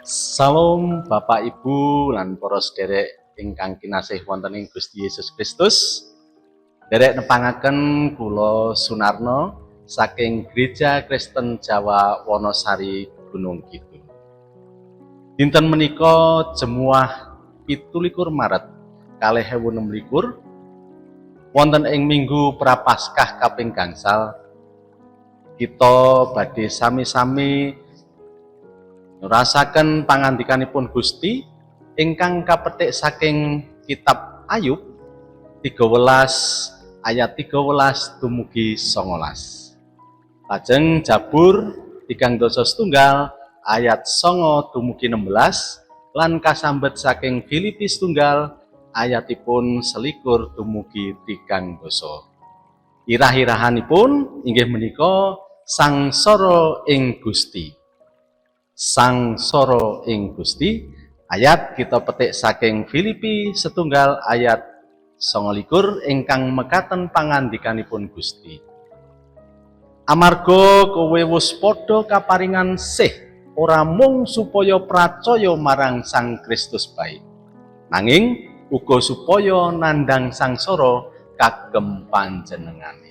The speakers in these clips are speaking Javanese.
Salam Bapak Ibu lan para sederek ingkang kinasih wonten ing Gusti Yesus Kristus. Derek nepangaken kula Sunarno saking Gereja Kristen Jawa Wonosari Gunung Kidul. Dinten menika Jemuah 27 Maret 2026 wonten ing Minggu Prapaskah kaping gangsal, kita badhe sami-sami ngrasaken pangandikanipun Gusti ingkang kapetik saking kitab Ayub 13 ayat 13 dumugi 19. Lajeng Jabur 31 ayat 9 dumugi 16 lan kasambet saking Filipi 1 ayatipun 21 dumugi 30. Irah-irahanipun inggih menika Sangsara ing Gusti. Sangsara ing Gusti, ayat kita petik saking Filipi 1 ayat 29 ingkang mekaten pangandikanipun Gusti. Amarga kowe wis padha kaparingan sih ora mung supaya pracaya marang Sang Kristus bae, nanging uga supaya nandhang sangsara kagem panjenengane.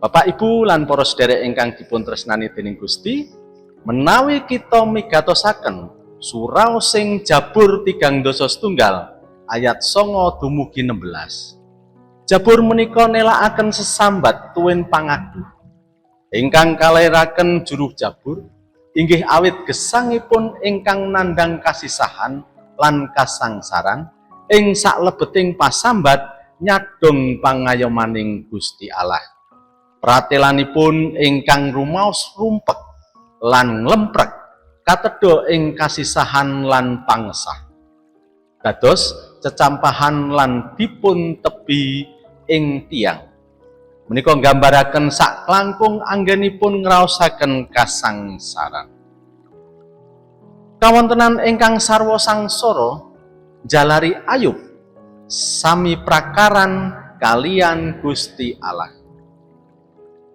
Bapak, Ibu, lan para sederek ingkang dipun tresnani dening Gusti, menawi kita migatosaken suraos sing Jabur 31 ayat 9 dumugi 16. Jabur menika nelakaken sesambat tuwin pangaduh ingkang kalairaken juru Jabur inggih awit gesangipun ingkang nandhang kasisahan lan kasangsaran ing saklebeting pasambat nyadong pangayomaning Gusti Allah. Pratelanipun ingkang rumaos rumpek lan nglemprek katedha ing kasisahan lan pangesah. Dados cecampahan lan dipun tebi ing tiang. Menika nggambaraken saklangkung anggenipun ngraosaken kasangsaran. Kawontenan ingkang sarwa sangsara jalari Ayub sami prakaran kalian Gusti Allah.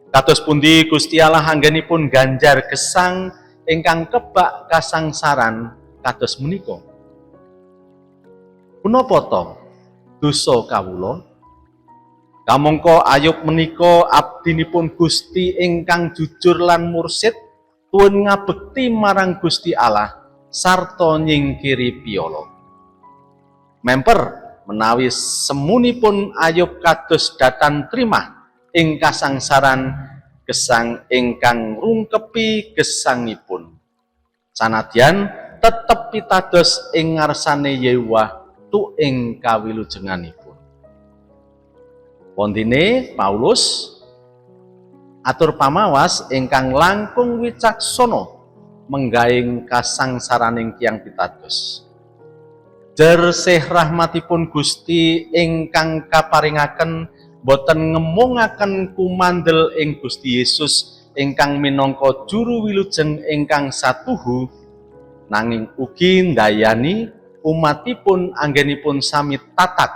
Kados pundi Gusti Allah anggenipun ganjar gesang ingkang kebak kasangsaran kados menika? Punapa to dosa kawula? Kamangka Ayub menika abdinipun Gusti ingkang jujur lan mursid tuwin ngabekti marang Gusti Allah sarta nyingkiri piala. Memper menawi semunipun Ayub kados datan trimah ing kasangsaran gesang ingkang rungkepi gesangipun. Sanadyan tetep pitados ing ngarsane Yehuwa tu ing kawilujenganipun. Wondene Paulus atur pamawas ingkang langkung wicaksana menggaing kasangsaraning tiyang pitados. Jersih rahmatipun Gusti ingkang kaparingaken boten ngemungaken kumandel ing Gusti Yesus ingkang minangka juru wilujeng ingkang satuhu, nanging ugi ndayani umatipun anggenipun sami tatak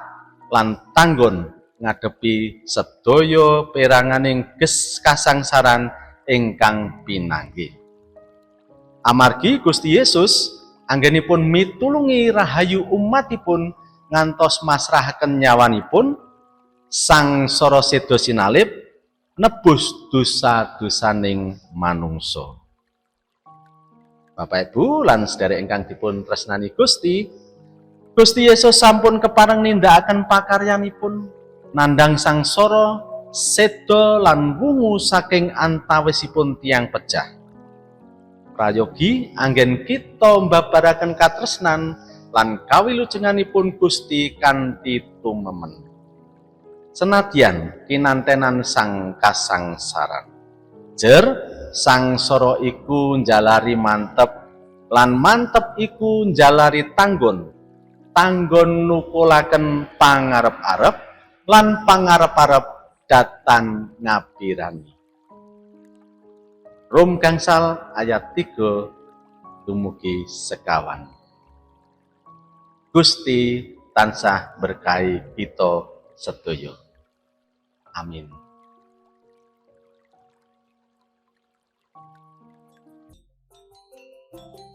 lan tanggon ngadepi sedaya peranganing ges kasangsaran ingkang pinanggih. Amargi Gusti Yesus anggenipun mitulungi rahayu umatipun ngantos masrahaken nyawanipun, sangsara seda sinalib nebus dosa-dosaning manungsa. Bapak, Ibu, lan sedherek ingkang dipun tresnani Gusti, Gusti Yesus sampun kepareng nindakaken pakaryanipun nandhang sangsara, seda lan wungu saking antawisipun tiang pejah. Prayogi anggen kita mbabaraken katresnan lan kawilujenganipun Gusti kanthi tumemen. Senadyan kinantenan sang kasangsaran. Jer sangsara iku njalari mantep lan mantep iku njalari tanggon. Tanggon nukulaken pangarep-arep lan pangarep-arep datan ngapirani. Rom 5 ayat 3 dumugi 25. Gusti tansah berkahi kita sedaya. Amin. Thank